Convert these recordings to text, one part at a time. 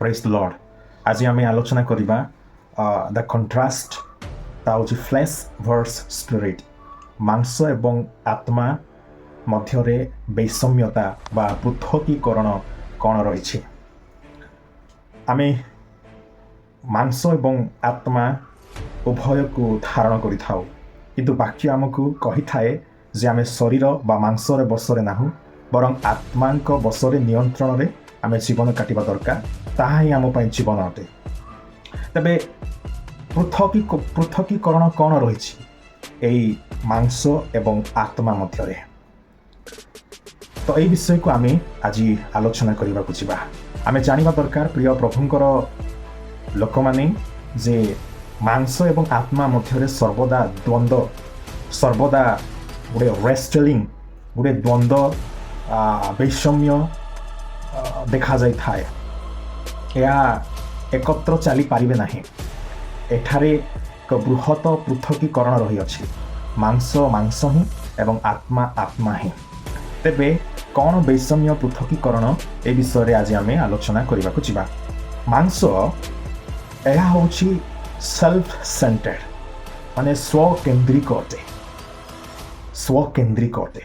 Praise Lord. ଆଜି ଆମେ ଆଲୋଚନା କରିବା ଦ କଣ୍ଟ୍ରାଷ୍ଟ, ତା ହେଉଛି ଫ୍ଲେସ୍ ଭର୍ସ ସ୍ପିରିଟ୍, ମାଂସ ଏବଂ ଆତ୍ମା ମଧ୍ୟରେ ବୈଷମ୍ୟତା ବା ପୃଥକୀକରଣ କ'ଣ ରହିଛି। ଆମେ ମାଂସ ଏବଂ ଆତ୍ମା ଉଭୟକୁ ଧାରଣ କରିଥାଉ, କିନ୍ତୁ ବାକ୍ୟ ଆମକୁ କହିଥାଏ ଯେ ଆମେ ଶରୀର ବା ମାଂସରେ ବଶରେ ନାହୁଁ, ବରଂ ଆତ୍ମାଙ୍କ ବଶରେ, ନିୟନ୍ତ୍ରଣରେ ଆମେ ଜୀବନ କାଟିବା ଦରକାର। ତାହା ହିଁ ଆମ ପାଇଁ ଜୀବନ ଅଟେ। ତେବେ ପୃଥକୀକରଣ କ'ଣ ରହିଛି ଏଇ ମାଂସ ଏବଂ ଆତ୍ମା ମଧ୍ୟରେ? ତ ଏଇ ବିଷୟକୁ ଆମେ ଆଜି ଆଲୋଚନା କରିବାକୁ ଯିବା। ଆମେ ଜାଣିବା ଦରକାର, ପ୍ରିୟ ପ୍ରଭୁଙ୍କର ଲୋକମାନେ, ଯେ ମାଂସ ଏବଂ ଆତ୍ମା ମଧ୍ୟରେ ସର୍ବଦା ଦ୍ୱନ୍ଦ୍ୱ, ସର୍ବଦା ଗୋଟେ ରେଷ୍ଟଲିଂ, ଗୋଟେ ଦ୍ୱନ୍ଦ୍ୱ, ବୈଷମ୍ୟ ଦେଖାଯାଇଥାଏ। ଏହା ଏକତ୍ର ଚାଲିପାରିବେ ନାହିଁ। ଏଠାରେ ଏକ ବୃହତ ପୃଥକୀକରଣ ରହିଅଛି। ମାଂସ ମାଂସ ହିଁ ଏବଂ ଆତ୍ମା ଆତ୍ମା ହିଁ। ତେବେ କ'ଣ ବୈଷମ୍ୟ, ପୃଥକୀକରଣ, ଏ ବିଷୟରେ ଆଜି ଆମେ ଆଲୋଚନା କରିବାକୁ ଯିବା। ମାଂସ, ଏହା ହେଉଛି ସେଲ୍ଫ ସେଣ୍ଟର୍ଡ, ମାନେ ସ୍ୱକେନ୍ଦ୍ରିକ ଅଟେ, ସ୍ୱକେନ୍ଦ୍ରିକ ଅଟେ।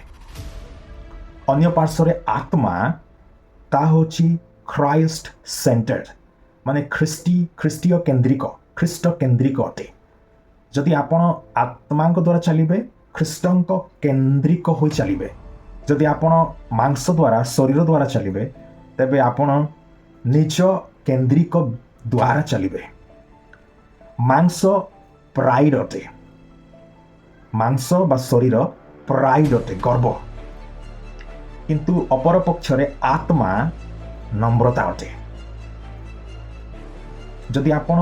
ଅନ୍ୟ ପାର୍ଶ୍ୱରେ ଆତ୍ମା, ତାହା ହେଉଛି ଖ୍ରାଇଷ୍ଟ ସେଣ୍ଟର୍ଡ, ମାନେ ଖ୍ରୀଷ୍ଟୀୟ କେନ୍ଦ୍ରିକ, ଖ୍ରୀଷ୍ଟ କେନ୍ଦ୍ରିକ ଅଟେ। ଯଦି ଆପଣ ଆତ୍ମାଙ୍କ ଦ୍ୱାରା ଚାଲିବେ, ଖ୍ରୀଷ୍ଟଙ୍କ କେନ୍ଦ୍ରିକ ହୋଇ ଚାଲିବେ। ଯଦି ଆପଣ ମାଂସ ଦ୍ୱାରା, ଶରୀର ଦ୍ୱାରା ଚାଲିବେ, ତେବେ ଆପଣ ନିଜ କେନ୍ଦ୍ରିକ ଦ୍ୱାରା ଚାଲିବେ। ମାଂସ ପ୍ରାଇଡ୍ ଅଟେ। ମାଂସ ବା ଶରୀର ପ୍ରାଇଡ୍ ଅଟେ, ଗର୍ବ। କିନ୍ତୁ ଅପରପକ୍ଷରେ ଆତ୍ମା ନମ୍ରତା ଅଟେ। ଯଦି ଆପଣ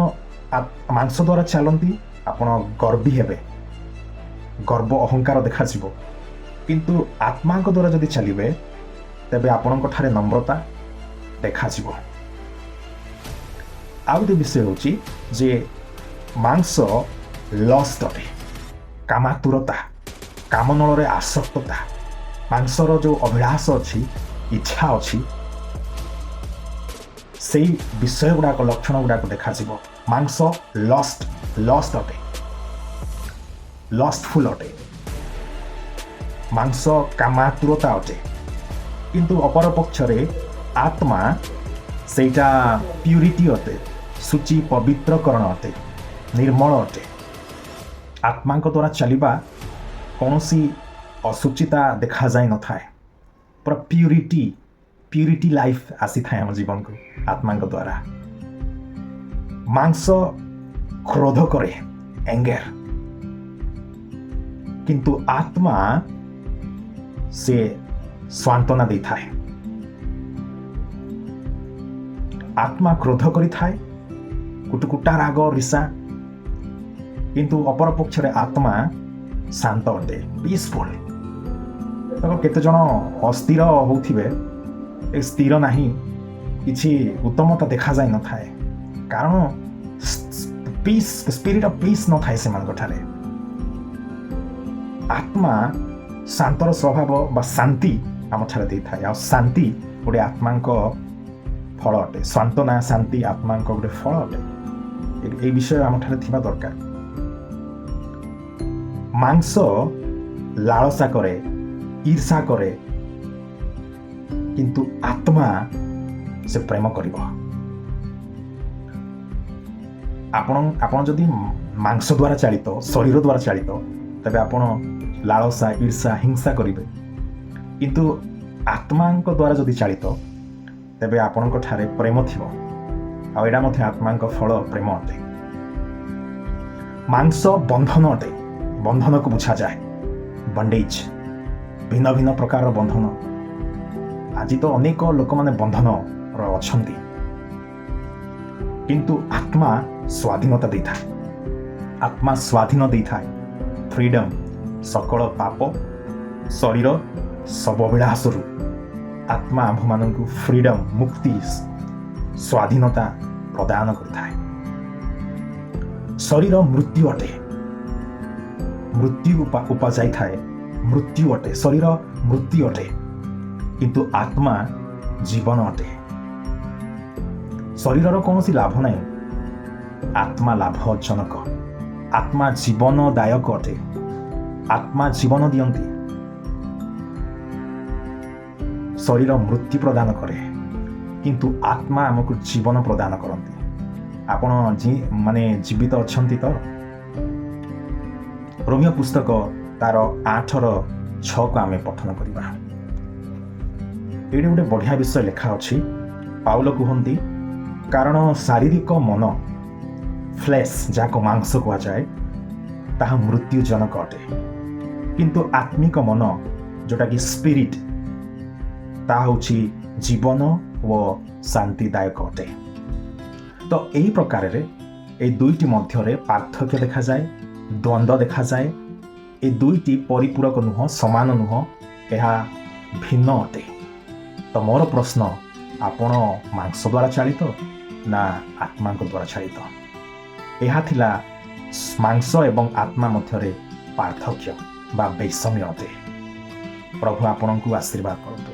ମାଂସ ଦ୍ୱାରା ଚାଲନ୍ତି, ଆପଣ ଗର୍ବୀ ହେବେ, ଗର୍ବ ଅହଙ୍କାର ଦେଖାଯିବ। କିନ୍ତୁ ଆତ୍ମାଙ୍କ ଦ୍ୱାରା ଯଦି ଚାଲିବେ, ତେବେ ଆପଣଙ୍କ ଠାରେ ନମ୍ରତା ଦେଖାଯିବ। ଆଉ ଗୋଟେ ବିଷୟ ହେଉଛି ଯେ ମାଂସ ଲଷ୍ଟ ଅଟେ, କାମାତୁରତା, କାମନଳରେ ଆସକ୍ତତା। ମାଂସର ଯେଉଁ ଅଭିଳାଷ ଅଛି, ଇଚ୍ଛା ଅଛି, ସେଇ ବିଷୟ ଗୁଡ଼ାକ, ଲକ୍ଷଣ ଗୁଡ଼ାକ ଦେଖାଯିବ। ମାଂସ ଲଷ୍ଟ ଅଟେ, ଲଷ୍ଟଫୁଲ୍ ଅଟେ। ମାଂସ କାମାତୁରତା ଅଟେ। କିନ୍ତୁ ଅପରପକ୍ଷରେ ଆତ୍ମା, ସେଇଟା ପ୍ୟୁରିଟି ଅଟେ, ଶୁଚି ପବିତ୍ରକରଣ ଅଟେ, ନିର୍ମଳ ଅଟେ। ଆତ୍ମାଙ୍କ ଦ୍ୱାରା ଚାଲିବା କୌଣସି ଅଶୁଚିତା ଦେଖାଯାଇ ନଥାଏ। ପୁରା ପ୍ୟୁରିଟି ଲାଇଫ୍ ଆସିଥାଏ ଆମ ଜୀବନକୁ ଆତ୍ମାଙ୍କ ଦ୍ୱାରା। ମାଂସ କ୍ରୋଧ କରେ, ଏଙ୍ଗେର, କିନ୍ତୁ ଆତ୍ମା ସେ ସାନ୍ତ୍ୱନା ଦେଇଥାଏ। ଆତ୍ମା କ୍ରୋଧ କରିଥାଏ, କୁଟୁକୁଟା ରାଗ ରିସା, କିନ୍ତୁ ଅପରପକ୍ଷରେ ଆତ୍ମା ଶାନ୍ତ ଅଟେ, ପିସଫୁଲ୍। ଦେଖ, କେତେ ଜଣ ଅସ୍ଥିର ହେଉଥିବେ, ଏ ସ୍ଥିର ନାହିଁ, କିଛି ଉତ୍ତମତା ଦେଖାଯାଇ ନଥାଏ, କାରଣ ପିସ୍, ସ୍ପିରିଟ୍ ଅଫ୍ ପିସ୍ ନଥାଏ ସେମାନଙ୍କ ଠାରେ। ଆତ୍ମା ଶାନ୍ତର ସ୍ୱଭାବ ବା ଶାନ୍ତି ଆମଠାରେ ଦେଇଥାଏ। ଆଉ ଶାନ୍ତି ଗୋଟେ ଆତ୍ମାଙ୍କ ଫଳ ଅଟେ। ସାନ୍ତ୍ୱନା, ଶାନ୍ତି ଆତ୍ମାଙ୍କ ଗୋଟେ ଫଳ ଅଟେ। ଏଇ ବିଷୟ ଆମଠାରେ ଥିବା ଦରକାର। ମାଂସ ଲାଳସା କରେ, ଈର୍ଷା କରେ, କିନ୍ତୁ ଆତ୍ମା ସେ ପ୍ରେମ କରିବ। ଆପଣ ଯଦି ମାଂସ ଦ୍ୱାରା ଚାଳିତ, ଶରୀର ଦ୍ୱାରା ଚାଳିତ, ତେବେ ଆପଣ ଲାଳସା, ଈର୍ଷା, ହିଂସା କରିବେ। କିନ୍ତୁ ଆତ୍ମାଙ୍କ ଦ୍ୱାରା ଯଦି ଚାଳିତ, ତେବେ ଆପଣଙ୍କ ଠାରେ ପ୍ରେମ ଥିବ। ଆଉ ଏଇଟା ମଧ୍ୟ ଆତ୍ମାଙ୍କ ଫଳ, ପ୍ରେମ ଅଟେ। ମାଂସ ବନ୍ଧନ ଅଟେ। ବନ୍ଧନକୁ ବୁଝାଯାଏ ବଣ୍ଡେଜ୍, ଭିନ୍ନ ଭିନ୍ନ ପ୍ରକାରର ବନ୍ଧନ। ଆଜି ତ ଅନେକ ଲୋକମାନେ ବନ୍ଧନର ଅଛନ୍ତି। କିନ୍ତୁ ଆତ୍ମା ସ୍ୱାଧୀନତା ଦେଇଥାଏ। ଆତ୍ମା ସ୍ୱାଧୀନ ଦେଇଥାଏ, ଫ୍ରିଡମ୍। ସକଳ ପାପ, ଶରୀର ସବୁ ଅଭିଳାଷରୁ ଆତ୍ମା ଆମ୍ଭମାନଙ୍କୁ ଫ୍ରିଡମ୍, ମୁକ୍ତି, ସ୍ୱାଧୀନତା ପ୍ରଦାନ କରିଥାଏ। ଶରୀର ମୃତ୍ୟୁ ଅଟେ, ମୃତ୍ୟୁ ଉପାଯାଇଥାଏ, ମୃତ୍ୟୁ ଅଟେ। ଶରୀର ମୃତ୍ୟୁ ଅଟେ, କିନ୍ତୁ ଆତ୍ମା ଜୀବନ ଅଟେ। ଶରୀରର କୌଣସି ଲାଭ ନାହିଁ। ଆତ୍ମା ଲାଭଜନକ, ଆତ୍ମା ଜୀବନଦାୟକ ଅଟେ। ଆତ୍ମା ଜୀବନ ଦିଅନ୍ତି, ଶରୀର ମୃତ୍ୟୁ ପ୍ରଦାନ କରେ, କିନ୍ତୁ ଆତ୍ମା ଆମକୁ ଜୀବନ ପ୍ରଦାନ କରନ୍ତି। ଆପଣ ମାନେ ଜୀବିତ ଅଛନ୍ତି ତ? ରୋମୀୟ ପୁସ୍ତକ ତାର 8ର 6କୁ ଆମେ ପଠନ କରିବା। ଏଇଠି ଗୋଟେ ବଢ଼ିଆ ବିଷୟ ଲେଖା ଅଛି। ପାଉଲ କୁହନ୍ତି, କାରଣ ଶାରୀରିକ ମନ, ଫ୍ଲେସ୍, ଯାହାକୁ ମାଂସ କୁହାଯାଏ, ତାହା ମୃତ୍ୟୁଜନକ ଅଟେ, କିନ୍ତୁ ଆତ୍ମିକ ମନ, ଯେଉଁଟାକି ସ୍ପିରିଟ୍, ତାହା ହେଉଛି ଜୀବନ ଓ ଶାନ୍ତିଦାୟକ ଅଟେ। ତ ଏହି ପ୍ରକାରରେ ଏଇ ଦୁଇଟି ମଧ୍ୟରେ ପାର୍ଥକ୍ୟ ଦେଖାଯାଏ, ଦ୍ୱନ୍ଦ୍ୱ ଦେଖାଯାଏ। ଏ ଦୁଇଟି ପରିପୂରକ ନୁହଁ, ସମାନ ନୁହଁ, ଏହା ଭିନ୍ନ ଅଟେ। ତ ମୋର ପ୍ରଶ୍ନ, ଆପଣ ମାଂସ ଦ୍ୱାରା ଚାଳିତ ନା ଆତ୍ମାଙ୍କ ଦ୍ୱାରା ଚାଳିତ? ଏହା ଥିଲା ମାଂସ ଏବଂ ଆତ୍ମା ମଧ୍ୟରେ ପାର୍ଥକ୍ୟ ବା ବୈଷମ୍ୟ ଅଟେ। ପ୍ରଭୁ ଆପଣଙ୍କୁ ଆଶୀର୍ବାଦ କରନ୍ତୁ।